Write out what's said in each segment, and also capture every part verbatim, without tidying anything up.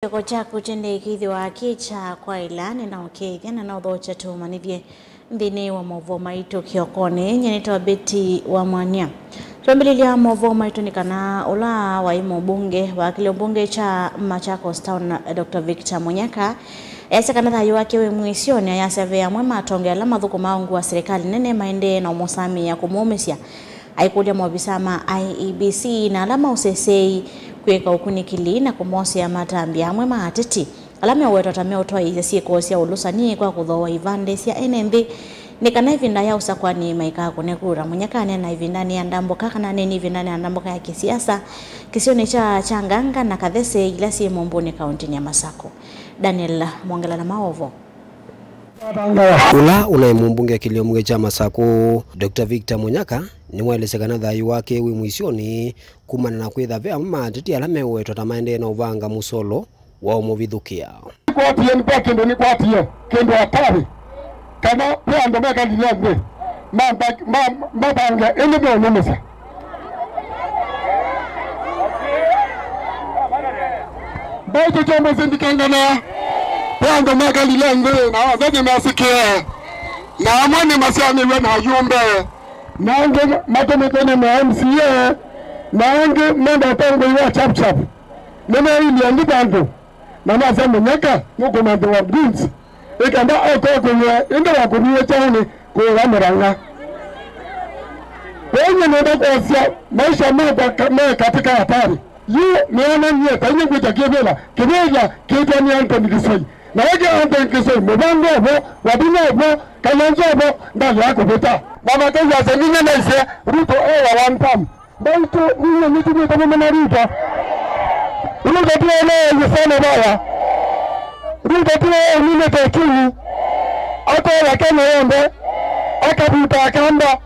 Kĩoko kyaku kyendee kĩthĩwa kĩ kya kwaĩla, nĩnaũkethya na naũthokya tũmanyĩthye nthĩnĩ wa maũvoo maitũ kĩokonĩ. Nyie nĩtawa Betty wa Mwania. Twambĩlĩlya maũvoo maitũ nĩ kana ũla waĩ mũmbunge wa kĩlĩo mbunge kya Machakos Town, Doctor Victor Munyaka, easya kana thayũ wake wĩ mũisyonĩ. Ayasya ve amwe ma atonge ala mathũkũmaa ungu wa silikalĩ nene maendee na ũmũsamĩĩa kũmũũmĩsya. Aikũlya maovisaa ma I E B C na ala ma ũseseei kwĩka ũkunĩkĩli na kũmosea matambya amwe ma ateti ala meũwetwa ta meũtwaĩĩsya syĩko sya ũlũsani kwa kũthooa ivandĩ sya ene nthĩ nĩ kana ĩvinda ya ũsakũani maikaa kũne kura. Munyaka aneena ĩvindanĩ ya ndambũka, kana aneeni ĩvindanĩ ya ndambũka ya kĩsiasa kĩsionĩ kya Kyanganga na Kathese ila syĩ Mũmbũnĩ kaũntĩnĩ ya Masakũ. Daniel Mwongela na maũvoo. Ũla ũnaĩ mũmbunge kĩlĩo mbunge kya Masakũ, Doctor Victor Munyaka, nĩwaelesya kana thayũ wake wĩ mũisyonĩ kumana na kwĩtha ve amwe ma ateti ala meũwetwa ta maendee na ũvanga mũsolo wa ũmũvithũkĩa. Nĩkwatie, nĩkwa kĩndũ, nĩkwatie kĩndũ atarĩ kana ve andũ mekalile nthĩ mamba-, ma-, mavange ĩndĩ meũnũmĩsya. Mbaitũ kyombo sindikangana, ve andũ mekalile nthĩ na onthe nĩmesĩkĩe, na amwe nĩmasyaanĩw'e na ayumbe, na angĩ matũmĩtwe nĩ ma M C A, na angĩ menda ũtongoi wa chapchap. Nĩmeilye nthĩ vandũ, na masya Munyaka nũkũmanthĩwa beans, ĩkenda okoe kũnywa ĩndĩ wa kũviwe kyaũnĩ kũũla mũrang'a. Kwoou nyie nenda kwasya maisha makwa ka-, me katika hatari. Yu nĩananie ta inyie ngwĩta kĩvĩla, kĩvĩla kĩtwa nĩ Anthony Kisoi. Na ĩngĩ Anthony Kisoi, mũvango ũvo, wavinya ũvo, Kalonzo ũvo, ndalea kũvĩta. Na makailyasya ninyie naisye Ruto ewa one term. Mbaitũ, ninyie nĩtumĩte mũmena Ruto. Ruto tiwe ũneeyĩsene vaya. Ruto tiwe ũninĩte ũkili. Akoya Kenya yonthe, akavuta Akamba.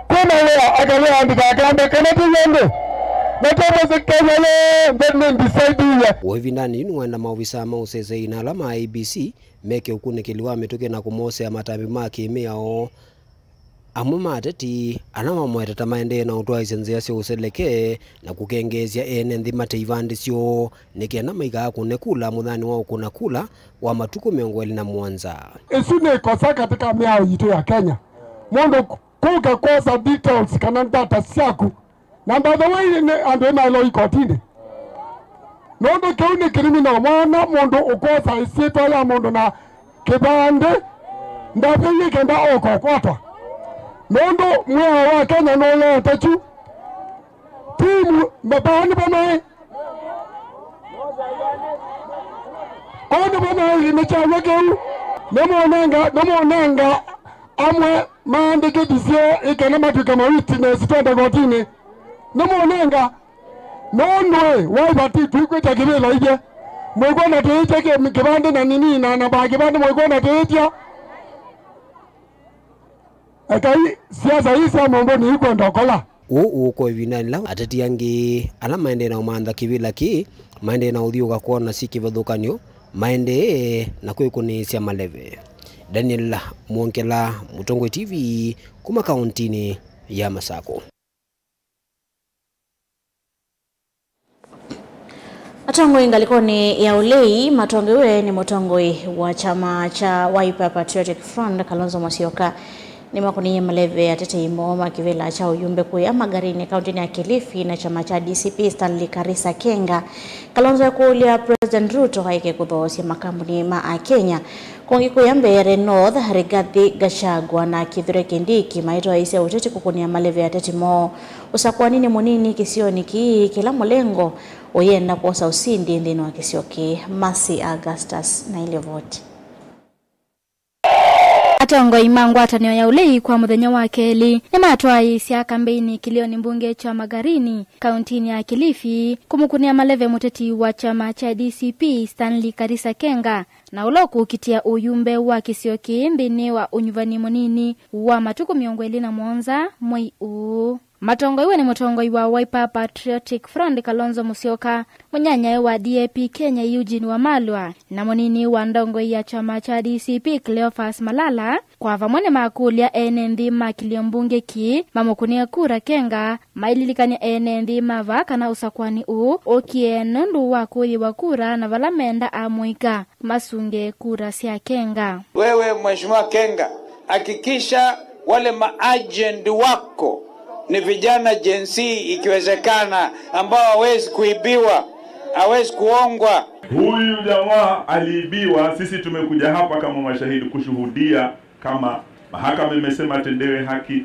Kwĩ mawĩa, akalea andĩka Akamba, kana ti w'o nthĩ? Na twavose Kenya yonthe nĩndisaidiie. Wĩ ĩvindanĩ yĩu nĩwenda maovisaa ma ũseseei na ala ma I E B C meke ũkunĩkĩli wa mĩtũkĩ na kũmosea matambya ma kĩ-mĩao. Amwe ma ateti ala mamweta ta maendee na ũtwaĩsya nzĩa sya ũseleke na kũkengeesya ene nthĩ mate ivandĩ syoo nĩ kenda maikaa kũne kula mũthanĩ wa ũkũna kula wa matukũ mĩongo ĩlĩ na mũonza. Ĩsu nĩ ĩkosa katika mĩao yitũ ya Kenya. Mũndũ kũka kwosa details kana data syaku. Na by the way, nĩ andũ ĩmaĩlwa ikotinĩ. Nũndũ kĩu nĩ criminal. Mwana mũndũ ũkosa ĩsyĩtwa ya mũndũ na kĩvandĩ, ndavĩie kenda oka ũkwatwa. Nũndũ mwĩao wa Kenya nũyete kyu. Timu, mbaa nĩ vamwe. Kũu nĩ vamwe nĩ kyaw'o kĩu. Nĩmũnenga, nĩmũnenga amwe maandĩkĩthi syoo ĩkana matw'ĩka ma witness twende kotinĩ. Nĩmũnenga. Nũndũ ĩ, wai vati tũikwĩtya kĩvĩla ithyĩ. Mwĩkwona tũyĩtya kĩ-, kĩvandĩ na nini na namba ya kĩvandĩ mwĩkwona tũyĩtya. Ekai siasa ii sya mũndũ nĩikwenda ũkola. Ũũ ũũkwa ĩvindanĩ ĩla ateti angĩ ala maendee na ũmantha kĩvĩla kĩĩ maendee na ũthiũũka kwona syĩ kĩvathũkany'o maendee na kwĩkũnĩĩsya maleve. Daniel Mwongela, Mũtongoi T V, kuma kaũntinĩ ya Masakũ. Atongoi ngalĩkonĩ ya ũlei matongewe nĩ mũtongoi wa kyama kya Wiper Patriotic Front, Kalonzo Musyoka, nĩmakũnĩie maleve atetei moo ma kĩvĩla kya ũyumbe kũya Magarini, kaũntinĩ ya Kilifi, na kyama kya D C P, Stanley Karisa Kenga. Kalonzo ekũlya President Ruto aeke kũthoosya makambuni ma Akenya. Kũngĩ kũya Mbeere North, Rigathi Gachagua na Kithure Kindiki maitwaĩĩsya ũteti kũkũnĩa maleve ateti moo. Ũsakũani nĩ mũnini kĩsionĩ kĩĩ kĩla mũlengo ũyenda kwosa ũsindi nthĩnĩ wa kĩsio kĩĩ. Mercy Augustus na ilivoti. Atongoi ma ngwatanĩo ya ũlei kwa mũthenya wa kelĩ nĩmatwaĩĩsya kambeini kĩlĩonĩ mbunge kya Magarini, kaũntinĩ ya Kilifi, kũmũkũnĩa maleve mũteti wa kyama kya D C P, Stanley Karisa Kenga, na ũla ũkũkitĩa ũyumbe wa kĩsio kĩĩ nthĩnĩ wa ũnyuvani mũnini wa matukũ mĩongo ĩlĩ na mũonza mwei ũũ. Matongoiwe nĩ mũtongoi wa Wiper Patriotic Front Kalonzo Musyoka, mũnyanyae wa D A P Kenya Eugene Wamalwa, na mũnini wa ndongoi ya kyama kya D C P Cleophas Malala, kwa vamwe nĩmakũlya ene nthĩ ma kĩlio mbunge kĩĩ mamũkũnĩe kura kenga, maililikany'a ene nthĩ ma vaa kana ũsakwani ũũ ũkie nũndũ wa kũyĩwa kura na vala menda amũika masunge kura sya kenga. Wewe Mheshimiwa Kenga, hakikisha wale maagent wako ni vijana Gen Z ikiwezekana, ambao hawezi kuibiwa, hawezi kuongwa. Huyu jamaa aliibiwa, sisi tumekuja hapa kama mashahidi kushuhudia kama mahakama imesema atendewe haki.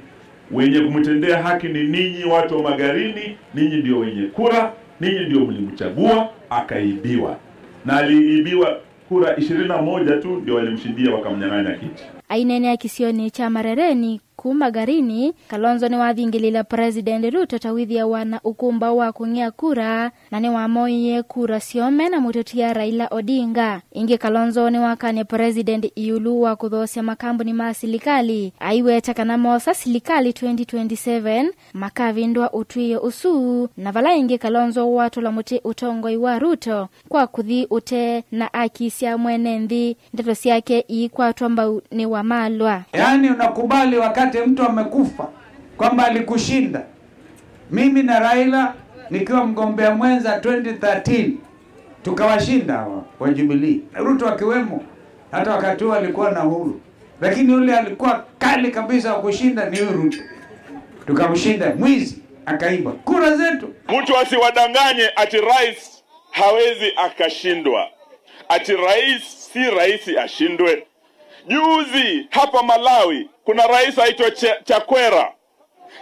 Wenye kumtendea haki ni ninyi watu wa Magarini, ninyi ndio wenye kura, ninyi ndio mlimchagua, akaibiwa. Na aliibiwa kura ishirini na moja tu ndio walimshindia wakamnyang'anya kiti. Aineenea kĩsionĩ kya Marereni kuma Garini, Kalonzo nĩwathingĩlĩĩla President Ruto ta wĩthĩawa na ũkũmbaũ wa kũng'ea kura, na nĩwamoie kura syoo me na mũteti ya Raila Odinga. Ĩngĩ Kalonzo nĩwakany'a President ĩũlũ wa kũthoosya makambuni ma silikalĩ, aiweta kana moosa silikalĩ twenty twenty-seven, makavĩndũa ũtw'ĩo ũsu. Na vala ĩngĩ Kalonzo watũla mũtĩ ũtongoi wa Ruto kwa kũthi ũtee na akisya mwene nthĩ ndeto syake iikwatwa mbau nĩ Wamalwa. Yaani, unakubali wakati mtu amekufa kwamba alikushinda? Mimi na Raila nikiwa mgombea mwenza twenty thirteen, tukawashinda hawa wa Jubilee, Ruto akiwemo, hata wakati huo alikuwa na Uhuru, lakini yule alikuwa kali kabisa wa kushinda ni huyu Ruto. Tukamshinda, mwizi, akaiba kura zetu. Mtu asiwadanganye ati rais hawezi akashindwa, ati rais si rais ashindwe. Juzi hapa Malawi kuna rais aitwa Che- Chakwera.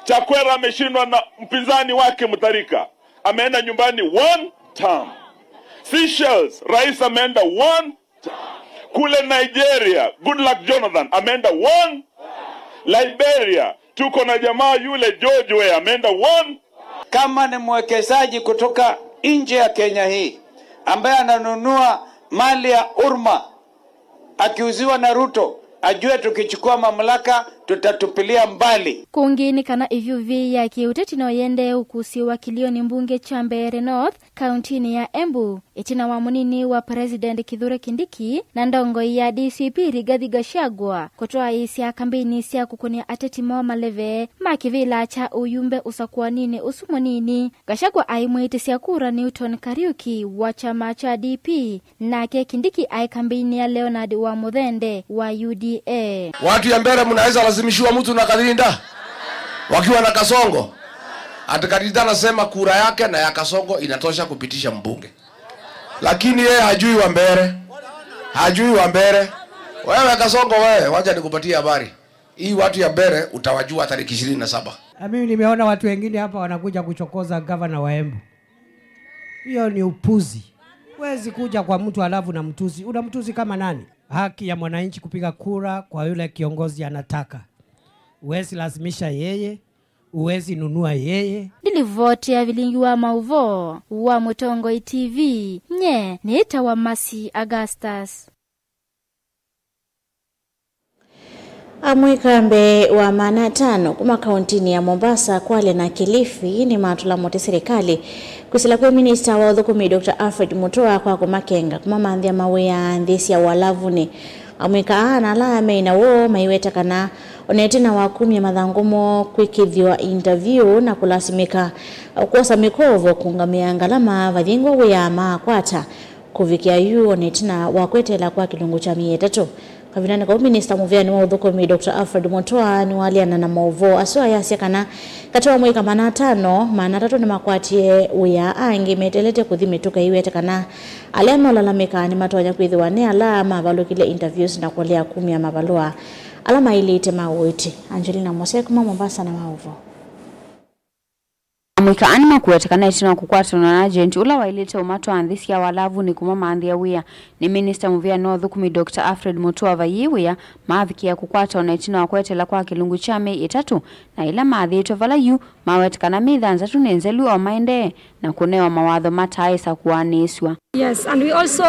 Chakwera ameshindwa na mpinzani wake Mutharika, ameenda nyumbani one term. Seychelles, rais ameenda one term. Kule Nigeria, Goodluck Jonathan ameenda one. Liberia, tuko na jamaa yule George Weah ameenda one. Kama ni mwekezaji kutoka nje ya Kenya hii ambaye ananunua mali ya umma akiuziwa na Ruto, ajue tukichukua mamlaka tutatupilia mbali. Kũngĩ nĩ kana ĩvyũvĩ ya kĩũteti no yĩendee ũkusĩwa kĩlĩonĩ mbunge kya Mbeere North, kauntinĩ ya Embu, ĩtina wa mũnini wa President Kithure Kindiki na ndongoi ya D C P Rigathi Gachagua kũtwaĩĩsya kambeini sya kũkũnĩa ateti moo maleve ma kĩvĩla kya ũyumbe ũsakuaninĩ ũsu mũnini. Gachagua aimwĩtĩsya kura Newton Kariuki wa kyama kya D P, nake Kindiki aĩ kambeinĩa Leonard wa Mũthende wa U D A. Watu ya Mbeere, mnaweza lazimishiwa mtu na Kalinda wakiwa na Kasongo? Ati Kalinda anasema kura yake na ya Kasongo inatosha kupitisha mbunge, lakini yeye hajui wa Mbeere, hajui wa Mbeere. Wewe Kasongo, wewe, wacha nikupatie habari. Hii watu ya Mbeere utawajua tarehe ishirini na saba. Na mimi nimeona watu wengine hapa wanakuja kuchokoza gavana wa Embu. Hiyo ni upuzi. Huwezi kuja kwa mtu alafu unamtusi. Unamtusi kama nani? Haki ya mwananchi kupiga kura kwa yule kiongozi anataka. Huwezi lazimisha yeye, huwezi nunua yeye. Nĩ livoti ya vilingi wa maũvoo wa Mũtongoi T V, nye nĩtawa Mercy Augustus. Amũika mbee wa maana atano kuma kauntinĩ ya Mombasa, Kwale na Kilifi nĩmatũla mũtĩ silikalĩ kwĩsĩla kwĩ minista wa ũthũkũmi Doctor Alfred Mutua kwa kũmakenga kũmamanthĩa mawĩa nthĩ sya ũalavunĩ. Amũika aa na ala meĩ na woo maiweta kana o na ĩtina wa kumya mathangũ moo kwĩkĩthw'a interview na kũlasimĩka kwosa mĩkovo kũũngamĩa ngalama vathyĩ ngwa wĩa maakwata. Kũvikĩa yu, o na ĩtina wa kweteela kwa kĩlungu kya myei ĩtatũ. Kavindanĩ kau, minista mũvĩanĩ wa ũthũkũmi Doctor Alfred Mutua nĩwaleana na maũvoo asu ayasya kana katĩ wa amũika maana atano, maana atatũ nĩmakwatie wĩa, angĩ meteelete kũthi mĩtũka ĩwete kana ala molalamĩka nĩmatonya kwĩthĩwa nĩ ala mavalũkile interviews na kũlea kumya mavalũa ala maĩlĩte ma ũiiti. Angelina Mose kuma Mombasa na maũvoo. Amũika aa nĩmakuete kana ĩtina wa kũkwatanwa na agent ũla waĩlĩte ũmatwaa nthĩ sya ũalavunĩ kũmamanthĩa wĩa nĩ minista mũvĩanĩ wa ũthũkũmi Doctor Alfred Mutua vaiĩ wĩa, mavikĩa kũkwata o na ĩtina wa kweteela kwa kĩlungu kya myei ĩtatũ, na ĩla mathĩtwe vala yu maweta kana myei thanthatũ nĩ nzelu o maendee na kũnewa mawatho mataaĩsa kũanĩĩsw'a. Yes, and we also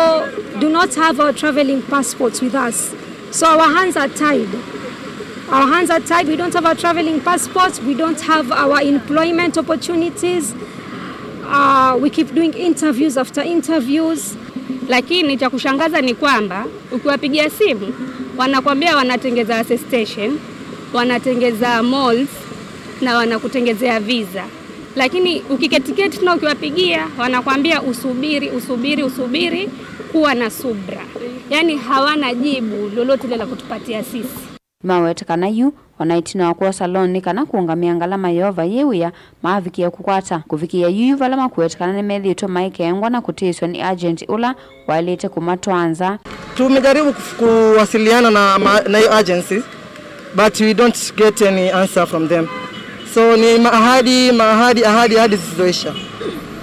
do not have our traveling passports with us. So our hands are tied. Our hands are tied. We don't have our traveling passports. We don't have our employment opportunities. Uh, we keep doing interviews after interviews. Lakini cha kushangaza ni kwamba ukiwapigia simu, wanakwambia wanatengeza station, wanatengeza malls na wanakutengezea visa. Lakini ukiketiketi na ukiwapigia, wanakwambia usubiri, usubiri, usubiri, kuwa na subra. Yaani hawana jibu lolote lile la kutupatia sisi. Nĩmaweta kana yu, ona ĩtina wa kwosa loan nĩ kana kũũngamĩa ngalama yoo, vai wĩa maavikĩe kũkwata. Kũvikĩĩa yu, yu vala makwete kana nĩmethĩĩtwe maikengwa na kũtĩĩsw'a nĩ agent ũla waĩlĩte kũmatwaa nza. Tumejaribu kuf- kuwasiliana na ma- na hiyo agency, but we don't get any answer from them. So ni maahadi, maahadi, ahadi, ahadi zisizoisha.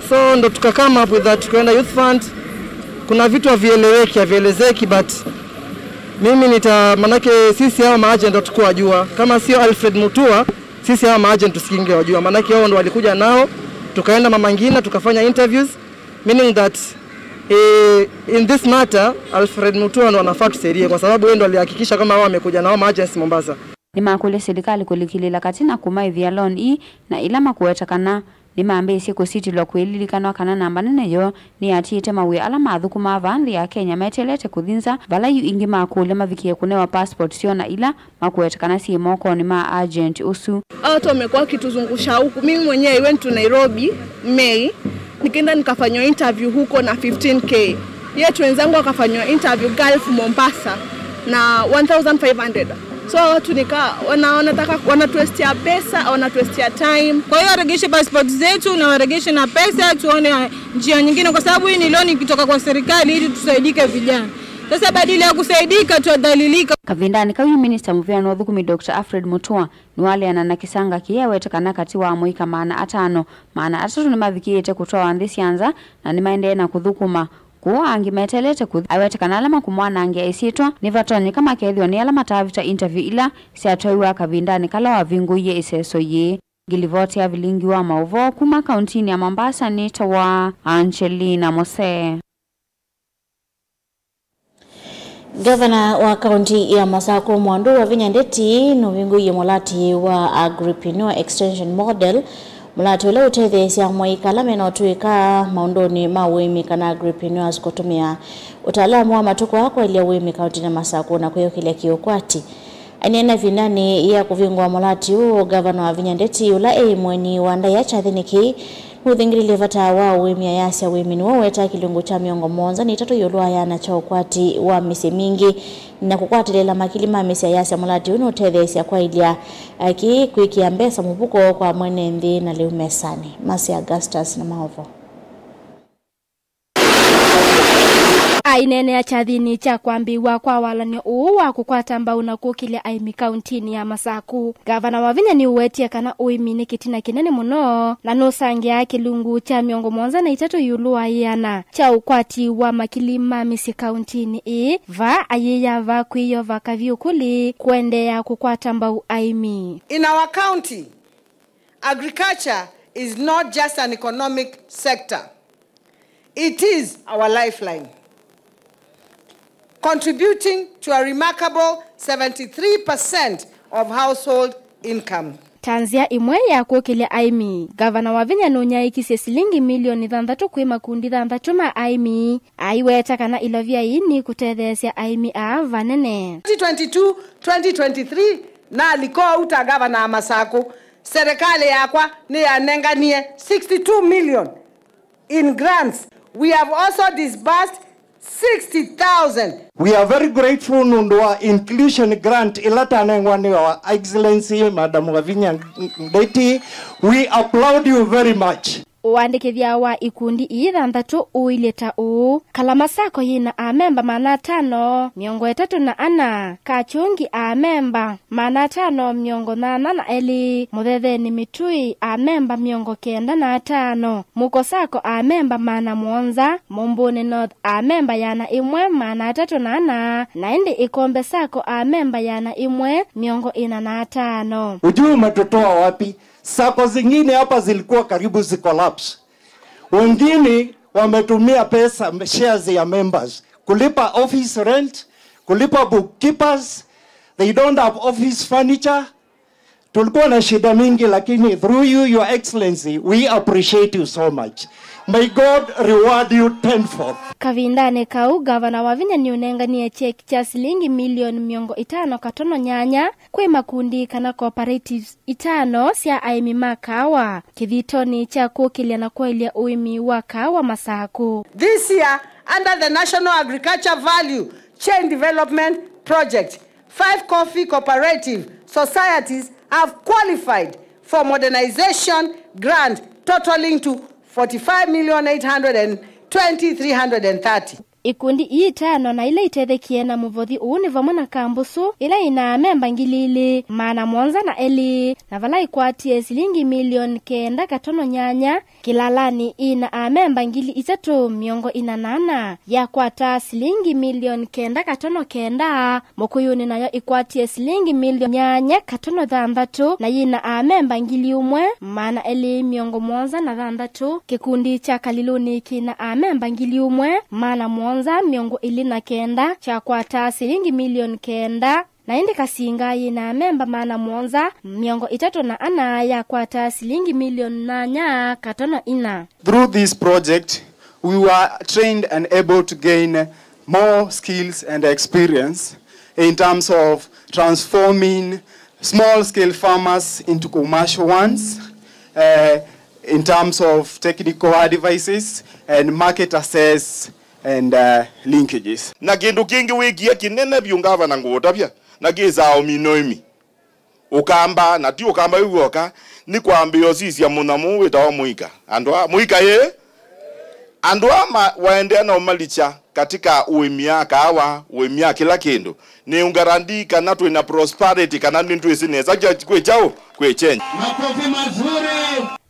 So ndo tuka come up with that, tukaenda Youth Fund. Kuna vitu havieleweki, havielezeki, but mimi nita- manake sisi hawa maagent hatukuwajua. Kama sio Alfred Mutua, sisi hawa maagent tusingewajua. Manake wao ndo walikuja nao, tukaenda Mama Ngina, tukafanya interviews, meaning that eh, in this matter, Alfred Mutua ndo anafaa tusaidie, kwa sababu yeye ndo alihakikisha kama hao wamekuja nao maagents Mombasa. Nĩmakũlya silikalĩ kũlikĩlĩĩla katĩ na kũmaĩvĩa loan ii, na ila makũweta kana nĩmambĩĩsye kũsitilwa kwĩlilikanwa kana namba nene yoo nĩyatiĩte mawĩa ala mathũkũmaa vaa nthĩ ya Kenya meteelete kũthi nza, vala yu ingĩ makũlya mavikĩe kũnewa passport syoo na ila makũweta kana syĩ mokonĩ ma agent ũsu. Watu wamekuwa wakituzungusha huku. Mimi mwenyewe I went to Nairobi May, nikaenda nikafanywa interview huko na fifteen K. Yet wenzangu wakafanywa interview Gulf Mombasa na one thousand five hundred. So watu nika wana- wanataka wanatuestia pesa, wanatuestia time. Kwa hiyo waregeshe passport zetu na waregeshe na pesa, tuone njia nyingine, kwa sababu hii ni loan ikitoka kwa serikali ili tusaidike vijana. Sasa badala ya kusaidika, twadhalilika. Kavindanĩ kau yu, minista mũvea na ũthũkũmi Doctor Alfred Mutua nĩwaleana na kĩsanga kĩĩ, awete kana katĩ wa amũika maana atano, maana atatũ nĩmavikĩĩte kũtwawa nthĩ sya nza na nĩmaendee na kũthũkũma kũu, angĩ meteelete kũthi. Awete kana ala makũmwanangĩa ĩsyĩtwa nĩvatonyeka makethĩwa nĩ ala matavĩta interview ila syatwaiwa kavindanĩ kala wavingũie ĩseso yĩĩ. Ngilivoti ya vilingi wa maũvoo kuma kauntinĩ ya Mombasa nĩtawa Angelina Mose. Ngavana wa kaunti ya Masakũ, Mwandu Wavinya Ndeti, nũvingũie mũlati wa Agripreneur Extension Model, mũlati ũla ũtetheesya amũika ala mena ũtũĩka maũndũnĩ ma ũĩmi kana agripreneurs kũtũmĩa ũtaalamu wa matukũ aa kwaĩlya ũĩmi kauntinĩ ya Masakũ na kwĩyũkĩlya kĩũkwati. Aineena ĩvindanĩ ya kũvingũa mũlati ũũ, Ngavana Wavinya Ndeti, ũla e mũeni wa ndaĩa kyathĩnĩ kĩĩ, nũthingĩlĩlye vata wa ũĩmi, ayasya ũĩmi nĩw'o ũwetaa kĩlungu kya mĩongo mũonza na itatũ ĩũlũ wa ĩana kya ũkwati wa mĩsyĩ mingĩ, na kũkwatĩlĩĩla makili ma mĩsyĩ, ayasya mũlati ũũ nũtetheesya kwaĩlya, eh, kĩĩ kwĩkĩa mbesa mũvuko kwa mwene nthĩ na lĩu mesanĩ. Mercy Augustus na maũvoo. Aineenea kyathĩnĩ kya kwambĩĩw'a kwa walany'o ũũ wa kũkwata mbau na kũkĩlya aĩmi kauntinĩ ya Masakũ, Ngavana Wavinya nĩũwetie kana ũĩmi nĩ kĩtina kĩnene mũno na nũsangĩaa kĩlungu kya mĩongo mũonza na itatũ ĩũlũ wa ĩana kya ũkwati wa makili ma mĩsyĩ kauntinĩ ĩĩ, vaa ayĩyavaa kwĩyova kavyũkũlĩ kũendeea kũkwata mbau aĩmi. In our county, agriculture is not just an economic sector. It is our lifeline, contributing to a remarkable seventy-three percent of household income. Ta nzĩa ĩmwe ya kũkĩlya aĩmi, Ngavana Wavinya nũnyaĩĩkisye silingi milioni thanthatũ kwĩ makundi thanthatũ ma aĩmi, aiweta kana ilovia ii nĩkũtetheesya aĩmi aa vanene. Twenty twenty-two, twenty twenty-three, nalika ũu ta ngavana wa Masakũ, serikali yakwa nĩyanenganie sixty-two million in grants. We have also disbursed sixty thousand. We are very grateful nũndũ wa inclusion grant ĩla tanengwa nĩ Your Excellency Madam Wavinya Ndeti. We applaud you very much. Ũandĩkĩthya wa ikundi ii thanthatũ ũilyĩ ta ũũ: Kalama Sacco yĩ na amemba maana atano mĩongo ĩtatũ na ana, Kachungi amemba maana atano mĩongo nyanya na elĩ, Mũthetheni Mĩtũi amemba mĩongo kenda na atano, Mũko Sacco amemba maana mũonza, Mũmbũnĩ North amemba yana ĩmwe maana atatũ na ana, na ĩndĩ Ĩkombe Sacco amemba yana ĩmwe mĩongo ĩna na atano. Ujui umetotoa wapi? Sacco zingine hapa zilikuwa karibu zicollapse. Wengine wametumia pesa, shares ya members, kulipa office rent, kulipa bookkeepers. They don't have office furniture. Tulikuwa na shida mingi, lakini through you, Your Excellency, we appreciate you so much. May God reward you tenfold. Kavindanĩ kau, ngavana Wavinya nĩũnenganie kyeki kya silingi milioni mĩongo ĩtano katono nyanya kwĩ makundi kana cooperatives itano sya aĩmi ma kaawa kĩthitonĩ kya kũkĩlya na kwaĩlya ũĩmi wa kaawa Masakũ. This year, under the National Agriculture Value Chain Development Project, five coffee cooperative societies have qualified for modernization grant totaling to forty-five million eight hundred and twenty three hundred and thirty. Ikundi ii itano na ila itethekie na mũvothi ũũ nĩ vamwe na Kambusũ, ĩla ĩna amemba ngili ilĩ, maana mũonza na elĩ, na vala ĩkwatie silingi milioni kenda katono nyanya, Kĩlalanĩ ĩna amemba ngili itatũ mĩongo ĩna na ana, yakwata silingi milioni kenda katono kenda, Mũkũyũnĩ nayo ĩkwatie silingi milioni nyanya katono thanthatũ, na yĩna amemba ngili ũmwe, maana elĩ mĩongo mũonza na thanthatũ. Kĩkundi kya Kalilũnĩ kĩna amemba ngili ũmwe, maana mũonza mĩongo ĩlĩ na kenda, kyakwata silingi milioni kenda. Na ĩndĩ Kasinga yĩna amemba maana mũonza mĩongo ĩtatũ na ana yakwata silingi milioni nyanya katono ina. Through this project, we were trained and able to gain more skills and experience in terms of transforming small-scale farmers into commercial ones, uh, in terms of technical advices and market access and, uh, linkages. Na kĩndũ kĩngĩ wĩkie kĩnene vyũ, ngavana, ngũũtavya, na kĩsaa ũmino ĩmi. Ũkamba, na ti Ũkamba wĩ w'oka, nĩ kwambĩĩa ũsisya mũnyamũ wĩtawa mũika. Andũ a mũika yĩ? Andũ aa ma-, waendeea na ũmalikya katika ũĩmi ya kaawa, ũĩmi ya kĩla kĩndũ, nĩ ũngarandi kana twĩ na prosperity, kana nĩtwĩsĩ nesa kya-, kwĩ kyaũ, kwĩ Kenya. Makofi mazuri.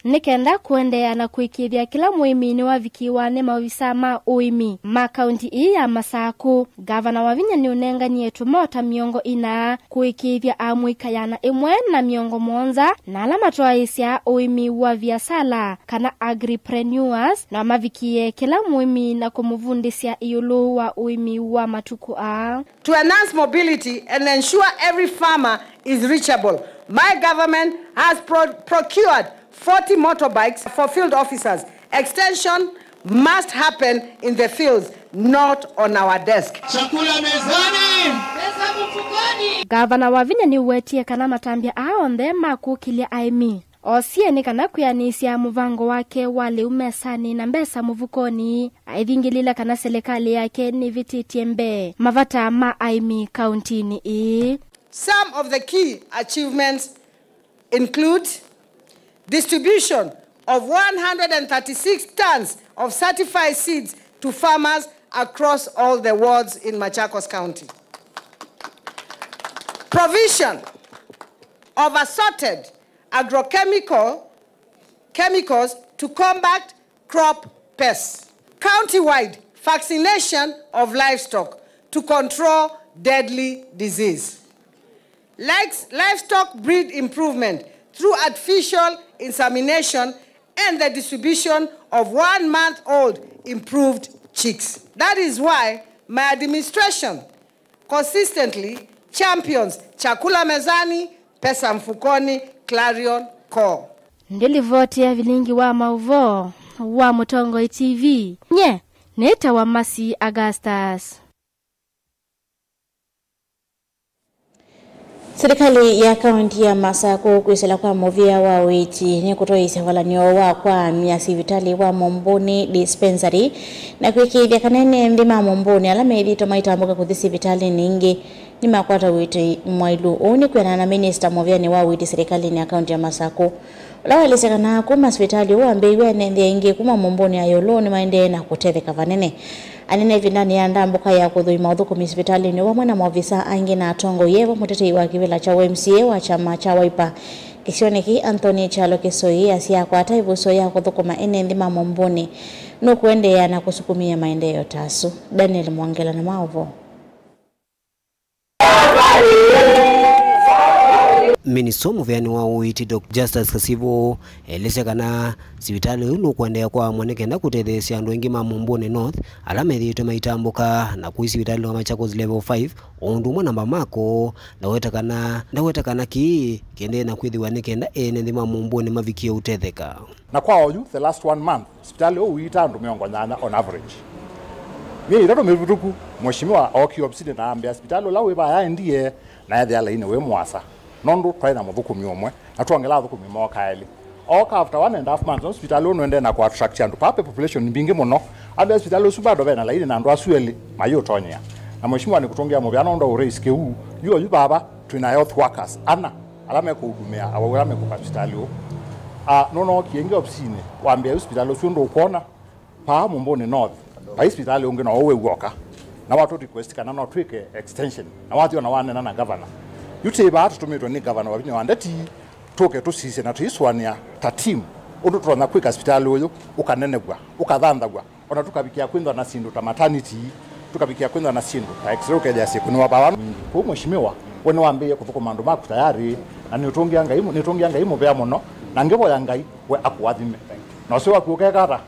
Nĩ kenda kũendeea na kũĩkĩĩthya kĩla mũĩmi nĩwavikiwa nĩ maovisaa ma ũĩmi ma kaunti ĩĩ ya Masakũ, ngavana Wavinya nĩũnenganie tũmota mĩongo ĩna kũĩkĩĩthya amũika yana ĩmwe na mĩongo mũonza na ala matwaĩĩsya ũĩmi wa viasala kana agripreneurs, na mavikie kĩla mũĩmi na kũmũvundĩsya ĩũlũ wa ũĩmi wa matukũ aa. To enhance mobility and ensure every farmer is reachable, my government has pro-, procured forty motorbikes for field officers. Extension must happen in the fields, not on our desk. Chakula mezani. Pesa mfukoni. Ngavana Wavinya nĩũwetie kana matambya aa onthe ma kũkĩlya aĩmi osie nĩ kana kwĩanĩsya mũvango wake wa lĩu mesanĩ na mbesa mũvukonĩ, aithingĩlĩla kana selekalĩ yake nĩvĩtĩtye mbee mavata ma aĩmi kauntinĩ ĩĩ. Some of the key achievements include distribution of one hundred and thirty-six tons of certified seeds to farmers across all the wards in Machakos County. Provision of assorted agrochemical chemicals to combat crop pests. County-wide vaccination of livestock to control deadly disease. Likes-, livestock breed improvement through artificial insemination and the distribution of one-month-old improved chicks. That is why my administration consistently champions Chakula Mezani, Pesa Mfukoni, Clarion Call. Ndĩ livoti ya vilingi wa maũvoo wa Mũtongoi T V, nye nĩtawa Mercy Augustus. Silikalĩ ya kaunti ya Masakũ kwĩsĩla kwa mũvĩa wa ũiiti nĩkũtwaĩĩsya valany'o wa kwaamya sivitalĩ wa Mombuni Dispensary na kũĩkĩĩthya kana ene nthĩ ma Mombuni ala methĩĩtwe maitambũka kũthi sivitalĩnĩ ingĩ nĩmakwata ũiiti mwaĩlu. Ũu nĩ kwĩanana na minista mũvĩanĩ wa ũiiti silikalĩnĩ ya kaunti ya Masakũ, ũla waelesya kana kuma sivitalĩ ũũ wambĩĩw'e, ene nthĩ aingĩ kuma Mombuni ya ĩũlũ nĩmaendee na kũtetheka vanene. Anene ĩvindanĩ ya ndambũka ya kũthũima ũthũkũmi sivitalĩnĩ vamwe na maovisa angĩ na atongoi e vo mũtetei wa kĩvĩla kya U M C A wa kyama kya Wiper kĩsionĩ kĩĩ, Anthony Kyalo Kĩsoi, asya akwata ĩvuso ya kũthũkũma ene nthĩ ma Mombuni nũkũendeea na kũsukumĩa maendeeo ta asu. Daniel Mwongela na maũvoo. Minista mũveani wa ũiiti, Doctor Justus Kasivu, elesya kana sivitalĩ ũyũ nũkũendeea kwaamwa nĩ kenda kũtetheesya andũ aingĩ ma Mũmbũnĩ North ala methĩĩtwe maitambũka na kũi sivitalĩ wa Machakos Level five, o ũndũ ũmwe na Mbamako. Ndaweta kana, ndaweta kana kĩĩ kĩendee na kwĩthĩwa nĩ kenda ene nthĩ ma Mũmbũnĩ mavikie ũtetheka. Na kwa oyu, the last one month, sivitalĩ ũũ ũiita andũ mĩongo nyanya on average. Myei ĩtatũ mĩvĩtũku, Mheshimiwa ookie ovisinĩ na ambĩa sivitalĩ ũla wĩ vaa yaendie na ethĩa lainĩ wĩ mũasa, nũndũ twaĩ na mũthũkũmi ũmwe na twongela athũkũmi mooka elĩ. Ooka after one and a half months, no sivitalĩ ũũ nũendee na kũ attract andũ. Paa ve population mbingĩ mũno, ambĩa sivitalĩ ũsu bado ve na lainĩ na andũ asu elĩ mayĩũtonyea. Na Mheshimiwa nĩkũtũngĩa mũvea nũndũ wa raise kĩu, yu oyu vava twĩ na health workers ana ala mekũhudumĩa awau ala mekũka sivitalĩ ũũ. Ah, nũnookie ĩngĩ ovisinĩ, wambĩa yu sivitalĩ ũsu ndũkwona, paa Mũmbũnĩ North, vai sivitalĩ ũngĩ no ũwĩ w'oka. Na watũ request kana no twĩke extension. Na wathi ona wanena na governor. Yu twĩ vaa tũtũmĩtwe nĩ governor Wavinya wa Ndeti, tũke tũsisye na tũisũanĩa ta team ũndũ tũtonya kwĩka sivitalĩ ũyũ ũkanenew'a, ũkathanthaw'a, ona tũkavikĩa kwĩthwa na syĩndũ ta maternity, tũkavikĩa kwĩthwa na syĩndũ ta x-ray, ũkethĩa syĩkũnĩwa vaa. Kwoou Mheshimiwa, we nĩwambĩĩe kũthũkũma andũ maku tayarĩ, na nĩũtũngĩa Ngai, nĩũtũngĩa Ngai mũvea mũno, na ngĩvoya Ngai we akũathime. Na ũseo waku ũkeka ata?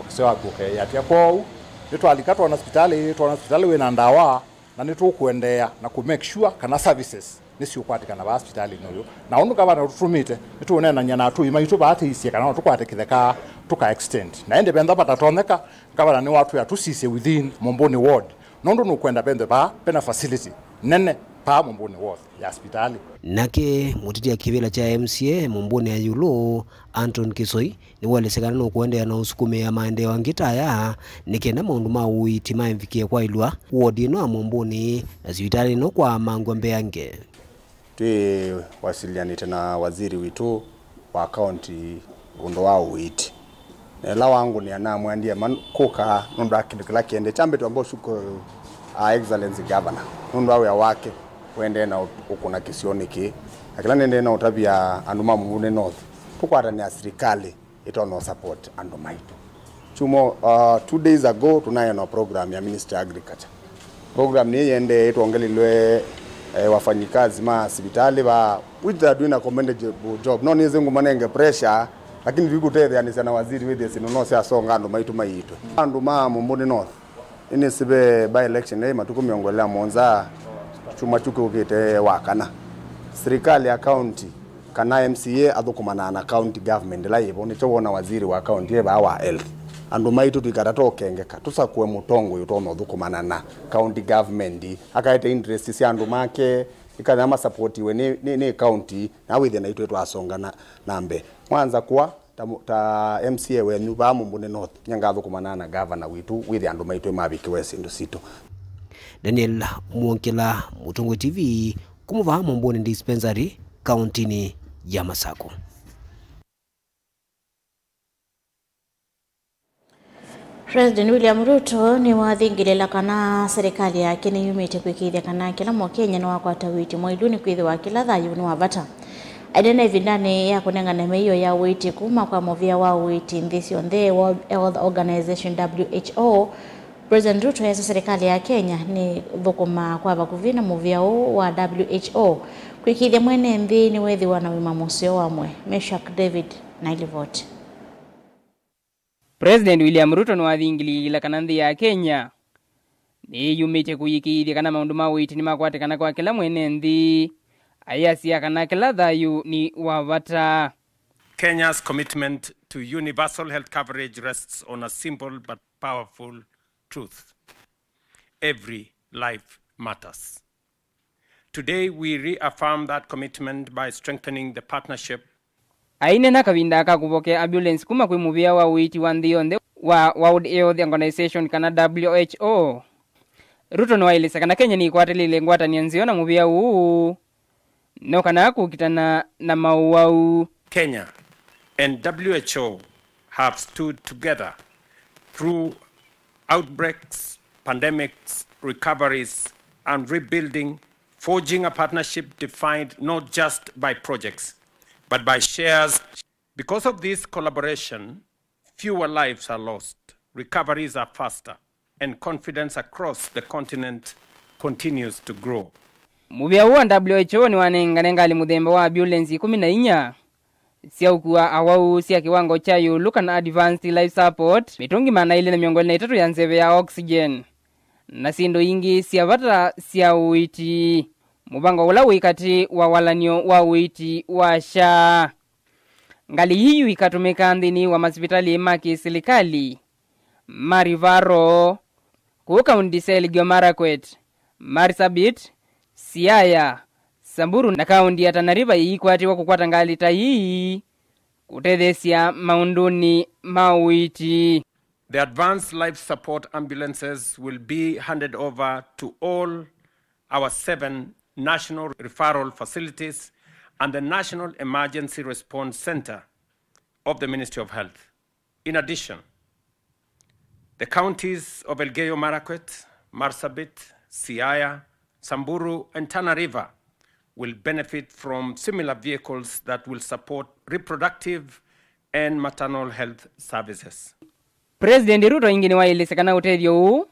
Ũseo waku ũkeĩatĩa. Kwoou nĩtwalika twona sivitalĩ, twona sivitalĩ wĩ na ndawa, na nĩtũkũendeea na kũ make sure kana services nĩsiũkwatĩkana vaa sivitalĩnĩ ũyũ. Na ũndũ ngavana ũtũtũmĩte, nĩtũũneenany'a na atũi maitũ vaa tĩisye kana no tũkwate kĩtheka tũka extend. Na ĩndĩ venda vatatonyeka, ngavana nĩwatwĩa tũsisye within Mũmbũnĩ ward, nũndũ nũkwenda vethwe vaa vena facility nene paa Mũmbũnĩ ward ya sivitalĩ. Nake mũteti wa kĩvĩla kya M C A Mũmbũnĩ ya Ĩũlũ, Anton Kisoi, nĩwaelesya kana nũkũendeea na ũsukumĩa maendeeo angĩ ta aya nĩ kenda maũndũ ma ũiiti maĩvikĩe kwaĩlw'a wodi ĩno ya Mũmbũnĩ na sivitalĩ ĩno kwaamangw'a mbeange. Twĩwasilianĩte na waziri witũ wa kaunti ũndũ wa ũiiti. Na ĩla wangũnĩa namwendie man kũka nũndũ wa kĩndũ kĩla kĩendee. Kyambĩtwe amba ũsukũe, uh, Excellency Governor nũndũ wa wĩa wake ũendee na ũ-, ũkũna kĩsionĩ kĩĩ. Na kĩla nĩendee na ũtavya andũ ma Mũmbũnĩ North, tũkwatanĩa silikalĩ ĩtonya support andũ maitũ. Kyumwa, uh, two days ago, tunaĩ na program ya Ministry ya Agriculture. Program nĩ yendee ĩtwongelilwe, eh, wafanyikazi ma sivitalĩ va, which they are doing a commendable job. No nĩsĩ ngũmanenge pressure, lakini tũikũtetheanĩsya na waziri wĩthĩe syĩndũ no syasonga andũ maitũ maiitwe. Andũ ma Mũmbũnĩ North, nĩnĩsĩve by election ĩ matukũ mĩongo ĩlĩ na mũonza, kyumwa kyu kĩũkĩte wa kana. Silikalĩ ya county kana M C A athũkũmanaa na county government ĩla yĩvo, nĩkyo wona waziri wa county e vaa wa health. Andũ maitũ tũikata tũkengeka, tũsakũe mũtongoi ũtonya ũthũkũmana na county government, akaete interest sya andũ make, ĩkanya masapotiwe nĩ, nĩ, nĩ county, na wĩthĩe naitũ twasonga na, na mbee. Mwanza kwa ta, ta M C A wenyu vaa Mũmbũnĩ North, nĩngathũkũmanaa na gavana witũ, wĩthĩe andũ maitũ mavikĩwe syĩndũ sitũ. Daniel Mwongela, Mũtongoi T V, kuma vaa Mũmbũnĩ Dispensary, kauntinĩ ya Masako. President William Ruto nĩwathingĩlĩla kana serikali yake nĩyumĩte kwĩkĩĩthya kana kĩla Mũkenya nĩwakwata ũiiti mũilu, nĩkwĩthĩwa kĩla thayũ nĩ wa vata. Ainena ĩvindanĩ ya kũnengane mĩio ya ũiiti kuma kwa mũvĩa wa ũiiti nthĩ syonthe, World Health Organization, W H O, President Ruto easya serikali ya Kenya nĩthũkũmaa kwa vakuvĩ na mũvĩa ũũ wa W H O kwĩkĩĩthya mwene nthĩ nĩwethĩwa na ũima mũseo wa mwĩĩ. Meshack David na ilivoti. President William Ruto nĩwathingĩlĩĩla kana nthĩ ya Kenya nĩyĩyumĩtye kũyĩkĩĩthya kana maũndũ ma ũiiti nĩmakwatĩkana kwa kĩla mwene nthĩ, ayasya kana kĩla thayũ nĩ wa vata. Kenya's commitment to universal health coverage rests on a simple but powerful truth. Every life matters. Today, we reaffirm that commitment by strengthening the partnership. Aineena kavinda ka kũvokea ambulance kuma kwĩ mũvĩa wa ũiiti wa nthĩ yonthe wa World Health Organization, kana W H O, Ruto nĩwaelesya kana Kenya nĩkwatĩlĩĩle ngwatanĩo nzeo na mũvĩa ũũ no kana kũkitana na maũwau. Kenya and W H O have stood together through outbreaks, pandemics, recoveries, and rebuilding, forging a partnership defined not just by projects, but by shares. Because of this collaboration, fewer lives are lost, recoveries are faster, and confidence across the continent continues to grow. Mũvĩa ũũ wa W H O nĩwanengane ngalĩ mũthemba wa ambulensi ikũmi na inya sya ũkua awau sya kĩwango kya ĩũlũ kana advanced life support, mĩtũngi maana elĩ na mĩongo ĩlĩ na ĩtatũ ya nzeve ya oxygen, na syĩndũ ingĩ sya vata sya ũiiti, mũvango ũla wĩ katĩ wa walan'yo wa ũiiti wa SHA. Ngalĩ ii yu ikatũmĩka nthĩnĩ wa masivitalĩ ma kĩsilikalĩ ma referral kũu kaunti sya Elgeyo Marakwet, Marsabit, Siaya, Samburu na kaunti ya Tana River iikwatĩwa kũkwata ngalĩ ta ii kũtetheesya maũndũnĩ ma ũiiti. The advanced life support ambulances will be handed over to all our seven national referral facilities and the National Emergency Response Centre of the Ministry of Health. In addition, the counties of Elgeyo Marakwet, Marsabit, Siaya, Samburu, and Tana River will benefit from similar vehicles that will support reproductive and maternal health services. President Ruto ĩngĩ nĩwaĩlĩsye kana ũtethyo ũũ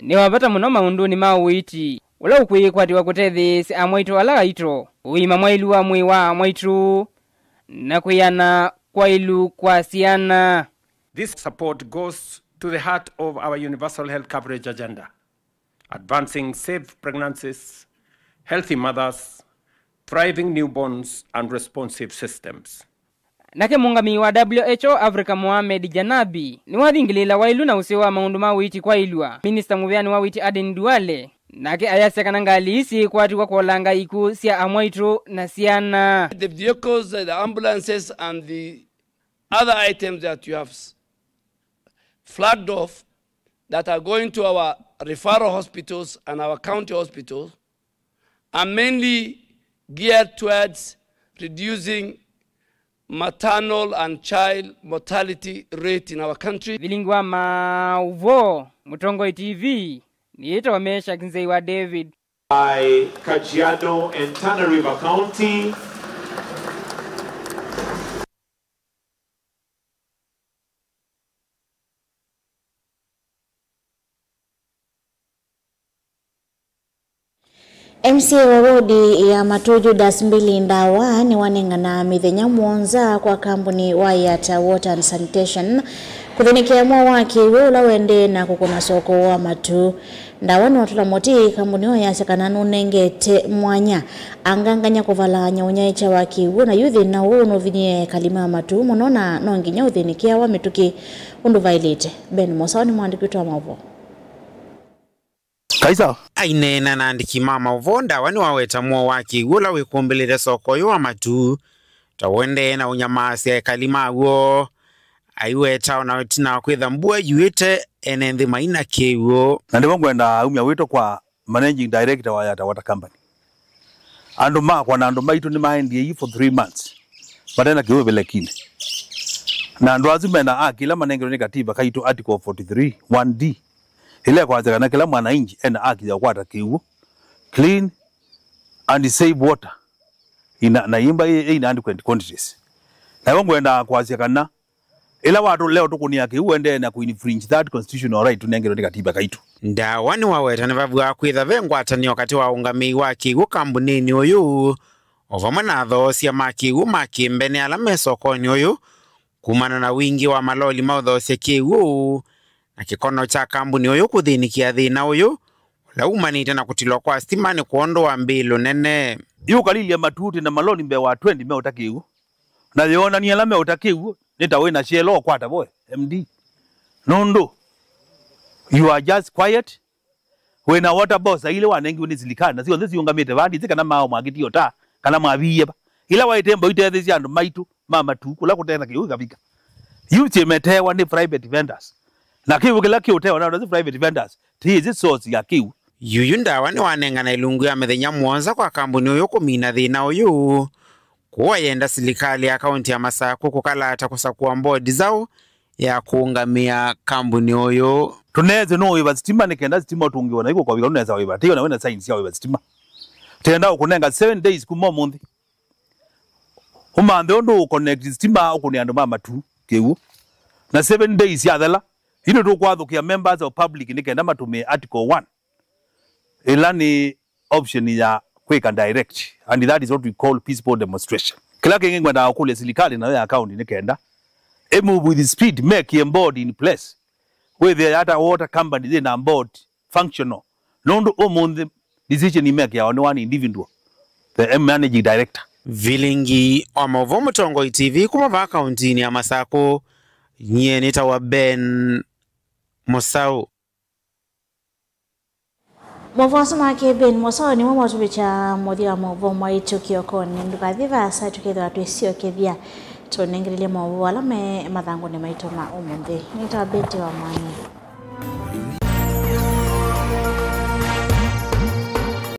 nĩ wa vata mũno maũndũnĩ ma ũiiti, ũla ũkwĩkwatĩwa kũtetheesya amwaitũ ala aito, ũima mwaĩlu wa mwĩĩ wa amwaitũ, na kwĩana kwaĩlu kwa syana. This support goes to the heart of our universal health coverage agenda, advancing safe pregnancies, healthy mothers, thriving newborns, and responsive systems. Nake mũũngamĩi wa W H O Africa Mohamed Janabi nĩwathingĩlĩĩla waĩlu na ũseo wa maũndũ ma ũiiti kwaĩlw'a. Minista mũveani wa ũiiti Aden Duale nake ayasya kana ngalĩ ii syĩkwatĩwa kũolanga ikw'ũ sya amwaitũ na syana. The vehicles, the ambulances and the other items that you have s-, flagged off that are going to our referral hospitals and our county hospitals are mainly geared towards reducing maternal and child mortality rate in our country. Vilingi wa maũvoo, Mũtongoi T V, nĩĩtawa Meshack Nzei wa David. By Kajiado and Tana River County. M C A wa wodi ya Matu Judas Mbili Ndawa nĩwanengana mĩthenya mũonza kwa kambuni wa Yata Water and Sanitation kũthĩnĩkĩa mwao wa kĩw'ũ ũla ũendee na kũkũna soko wa Matu. Ndawa nĩwatũla mũtĩ kambuni ĩyo yasya kana nũnengete mwanya angangany'a kũvalany'a ũnyaĩĩkya wa kĩw'ũ, na yu thĩna ũũ nũvinyĩĩe ekali ma Matu mũno na no nginya ũthĩnĩkĩawa mĩtũkĩ ũndũ vaĩlĩte. Ben Mosao nĩ mũandĩki witũ wa maũvoo. Kaisa. Aineena na andĩki ma maũvoo, Ndawa nĩwaweta mũo wa kĩw'ũ ũla wĩkũmbĩlĩte soko ũyũ wa Matu ta ũendee na ũnyamaasya ekali maw'o. Aiweta o na ĩtina wa kwĩtha mbua yuĩte, ene nthĩ maina kĩw'ũ. Na nĩvo ngwenda aumya wĩto kwa managing director wa Yata Water Company. Andũ makwa na andũ maitũ nĩmaendie ii for three months mate na kĩw'ũ vĩlekinĩ. Na andũ asu mena haki ĩla manengerwe nĩ katiba kaitũ, article forty-three, one D, ĩla ĩkwasya kana kĩla mwananchi ena haki ya kũkwata kĩw'ũ clean and safe water in, na imba in adequate quantities. Nayo ngwenda kwasya kana ĩla watũlea ũtũkũnĩa kĩw'ũ, ũendee na kũ infringe that constitutional right tũnengerwe nĩ katiba kaitũ. Ndawa nĩwaweta nĩvavw'a kwĩtha ve ngwatanĩo katĩ wa ũngamĩi wa kĩw'ũ kambuninĩ ũyũ o vamwe na athoosya ma kĩw'ũ ma kĩmbene ala me sokonĩ ũyũ kumana na wingĩ wa maloli ma ũthoosya kĩw'ũ na kĩkono kya kambuni ũyũ kũthĩnĩkĩa thĩna ũyũ ũla umanĩte na kũtilwa kwa sitima nĩ kwondũ wa mbĩlũ nene. Yu ũkalilya Matu twĩ na maloli mbee wa twenty meũta kĩw'ũ. Na yĩonany'a ala meũta kĩw'ũ nĩ ta wĩ na Shell ũkwata vo M D. Nũndũ you are just quiet. Wĩ na water boss ilĩ wanengiwe nĩ silikalĩ, na syonthe siũngamĩte vaa, ndĩsĩ kana maaũ mwakĩtie ũta, kana mwaviie va. Ila waĩte mbau itetheesya andũ maitũ ma Matu kũla kũte na kĩw'ũ kĩkavika. Yu syĩmetewa nĩ private vendors. Na kĩw'ũ kĩla kĩũtewa na private vendors, ti ĩsĩ source ya kĩw'ũ. Yuyu Ndawa nĩwanengana ilungu ya mĩthenya mũonza kwa kambuni ũyũ kũmina thĩna ũyũ. Kwoou ayenda silikalĩ ya kaunti ya Masakũ kũkalata kũsakũa mbodi nzaũ ya kũũngamĩa kambuni ũyũ. Tũneesĩ nũũĩva sitima nĩ kenda sitima ũtũngĩwe na iko kwavika nũnesa wĩva. Tĩyo na wĩna signs sya wĩva sitima. Tenda ũkũnenga seven days kuma ũmũnthĩ. Ũmanthe ũndũ ũconnect sitima ũkũne andũ ma Matu kĩw'ũ. Na seven days yathela, yu nĩtũkwathũkĩa members of public nĩ kenda matũmĩe article one. Ĩla nĩ option ya kwĩka direct, and that is what we call peaceful demonstration. Kĩla kĩngĩ ngwendaa kũkũlya silikalĩ nayo ya county nĩ kenda ĩ move with speed, make a board in place, wĩthĩe ata water company yĩ na board functional, nũndũ ũmũnthĩ decision imekeawa nĩ one individual, the managing director. Vilingi wa maũvoo Mũtongoi T V kuma vaa kauntinĩ ya Masakũ, nyie nĩtawa Ben Mũsaũ. Maũvoo asu make Ben Mũsaũ nĩmo matũvikya mũthya wa maũvoo maitũ kĩokonĩ. Ndũkathi vaasa, tũkethĩwa twĩsyokethya tũnengelelye maũvoo ala me mathangũnĩ maitũ ma ũmũnthĩ. Nĩtawa Betty wa Mwanĩ.